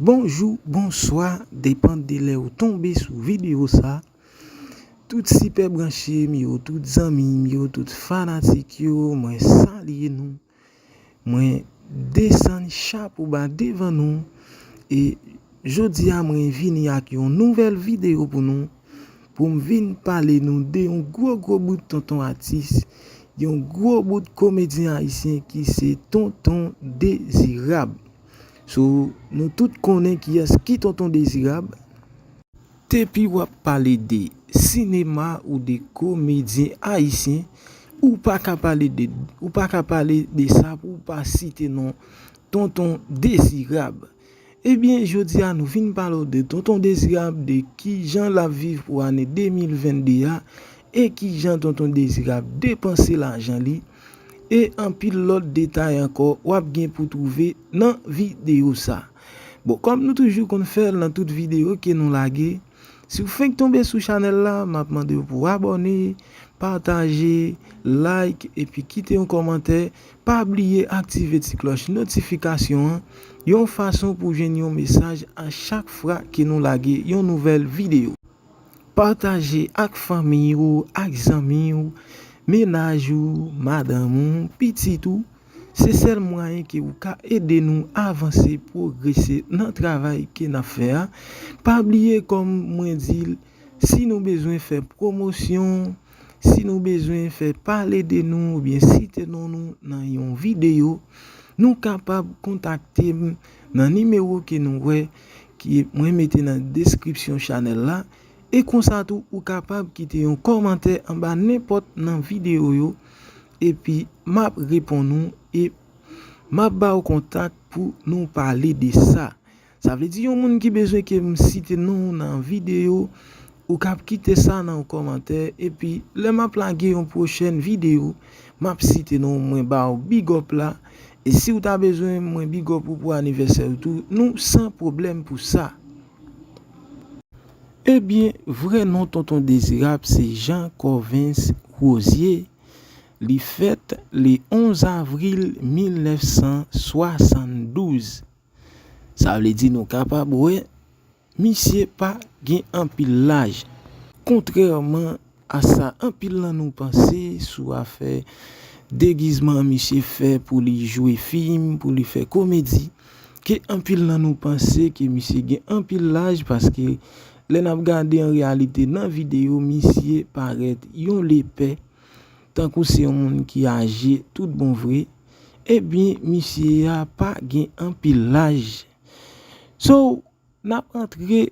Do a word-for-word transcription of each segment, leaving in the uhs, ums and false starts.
Bonjou, bonswa, depann de lè ou tonbe sou videyo sa. Tout sipè branche m yo, tout zanmi m yo, tout fanatik yo, mwen salye nou. Mwen desann chapo ba devan nou. E jodi a mwen vini ak yon nouvèl videyo pou nou. Pou m vin pale nou de yon gwo gwo bout tonton atis, yon gwo bout komedyen ayisyen ki se Tonton Dezirab. So, nou tout konnen kiyès ki Tonton Dezirab. Depi w ap pale de sinema ou de komedyen ayisyen, ou pa ka pale de, ou pa ka pale de sa pou w pa site non Tonton Dezirab. Ebyen, jodi a nou vin pale w de Tonton Dezirab, de kijan l ap viv pou ane de mil vennde a, e kijan Tonton Dezirab depanse lajan li, e anpil lòt detay ankò w ap gen pou twouve nan videyo sa. Bon, kòm nou toujou konn fè l nan tout videyo ke nou lage, si w fenk tonbe sou chanèl la, m ap mande w pou w abòne, pataje, like, epi kite yon kòmantè. Pa bliye aktive ti klòch notifikasyon an, yon fason pou jwenn yon mesaj a chak fwa ke nou lage yon nouvèl videyo. Pataje ak fanmi w, ak zanmi w, mennaj ou, madanm ou, pitit ou. Se sèl mwayen ke ou ka ede nou avanse, pwogrese nan travay ke n ap fè a. Pa bliye, kòm mwen di l, si nou bezwen fè pwomosyon, si nou bezwen fè pale de nou oubyen site non nou nan yon videyo, nou kapab kontakte m nan nimewo ke nou wè, ke mwen mete nan deskripsyon chanèl la. E konsa tou, ou kapab kite yon kòmantè anba nenpòt nan videyo yo, epi m ap reponn ou e m ap ba w kontak pou nou pale de sa. Sa vle di yon moun ki bezwen ke m site non w nan videyo, ou kab kite sa nan yon kòmantè, epi lè m ap lage yon pwochèn videyo, m ap site non w, mwen ba w big up la. E si w ta bezwen mwen big up ou pou anivèsè w tou, nou san pwoblèm pou sa. Ebyen, vrè non Tonton Dezirab se Jean Corvens Rosier. Li fèt le onz avril mil nèf san swasanndouz. Sa vle di nou kapab wè, misye pa gen anpil laj. Kontrèman a sa anpil nan nou panse sou afè degizman misye fè pou li jwe fim, pou li fè komedi, ke anpil nan nou panse ke misye gen anpil laj, paske lè n ap gade an reyalite nan videyo, misye parèt yon lepè, tankou se yon moun ki aje tout bon vre. Ebyen, misye a pa gen anpil laj. So, n ap antre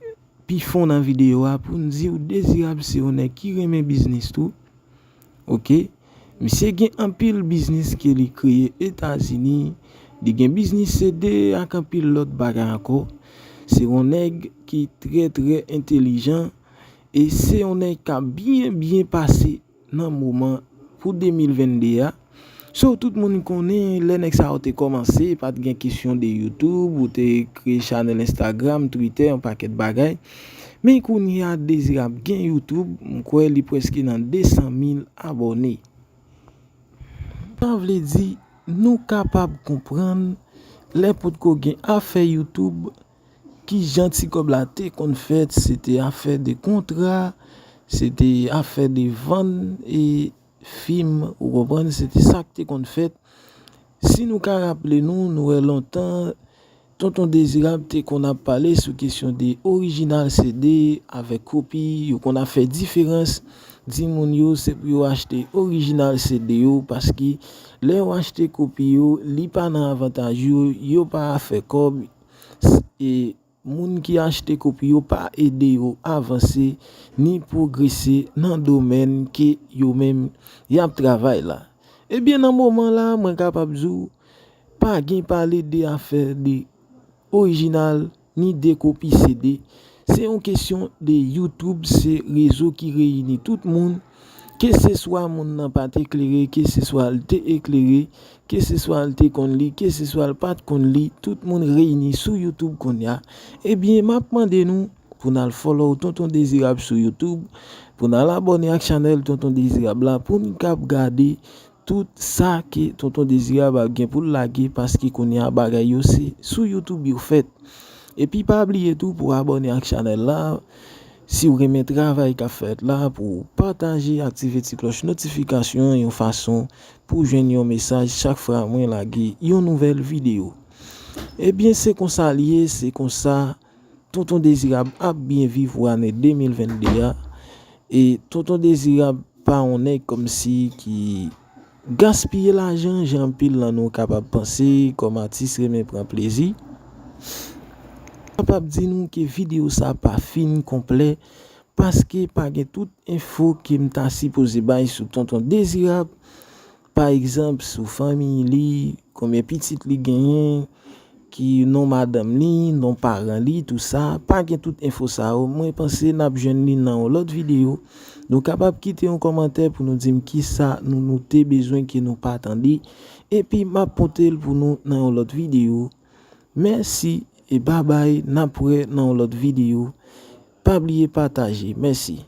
pi fon nan videyo a pou n di w Dezirab se yon nèg ki renmen biznis tou. Oke. Misye gen anpil biznis ke li kreye Etazini. Li gen biznis C D ak anpil lòt bagay ankò. Se yon nèg ki trè, trè entelijan. E se yon nèg k ap byen, byen pase nan moman pou de mil vennde a. So, tout moun konnen, lè nèg sa yo te kòmanse, pa t gen kesyon de YouTube, ou te kreye chanèl Instagram, Twitter, yon pakèt bagay. Men kounye a, Dezirab gen YouTube, m kwè li prèske nan de san mil abòne. Sa vle di, nou kapab konprann, lè potko gen afè YouTube, kijan ti kòb la te konn fèt, se te afè de kontra, se te afè de vann e fim, ou konprann, se te sa k te konn fèt. Si nou ka raple nou, nou wè lontan, Tonton Dezirab te konn ap pale sou kesyon de orijinal C D avèk kopi, yo konn ap fè diferans, di moun yo se pou yo achte orijinal C D yo, paske lè yo achte kopi yo, li pa nan avantaj yo, yo pa fè kòb, e moun ki achte kopi yo pa ede yo avanse ni pwogrese nan domèn ke yo menm y ap travay la. Ebyen, nan moman la, mwen kapab di w, pa gen pale de afè de orijinal ni de kopi C D. Se yon kesyon de YouTube, se rezo ki reyini tout moun. Keseswa moun nan pa t eklere, keseswa l te eklere, keseswa l te konn li, keseswa l pa t konn li, tout moun reyini sou YouTube kounye a. Ebyen, m ap mande nou pou n al follow Tonton Dezirab sou YouTube, pou n al abòne ak chanèl Tonton Dezirab la, pou n kab gade tout sa ke Tonton Dezirab ap gen pou l lage, paske kounye a bagay yo se sou YouTube yo fèt. Epi pa bliye tou pou abòne ak chanèl la, si w renmen travay k ap fèt la, pou w pataje, aktive ti klòch notifikasyon yon fason pou w jwenn yon mesaj chak fwa mwen lage yon nouvèl videyo. Ebyen, se konsa l ye, se konsa Tonton Dezirab ap byen viv pou ane de mil vennde a. E Tonton Dezirab pa yon nèg kòmsi ki gaspiye lajan, jan anpil nan nou kapab panse, kòm atis renmen pran plezi. Kapab di nou ke videyo sa pa fin konplè, paske pa gen tout enfo ke m ta sipoze bay sou Tonton Dezirab. Pa egzanp, sou fanmi li, konbyen pitit li genyen, ki non madanm li, non paran li, tou sa, pa gen tout enfo sa yo. Mwen panse n ap jwenn li nan yon lòt videyo. Nou kapab kite yon kòmantè pou nou di m kisa nou, nou te bezwen ke nou pa tande. Epi m ap pote l pou nou nan yon lòt videyo. Mèsi e babay, n ap wè nan yon lòt videyo. Pa bliye pataje. Mèsi.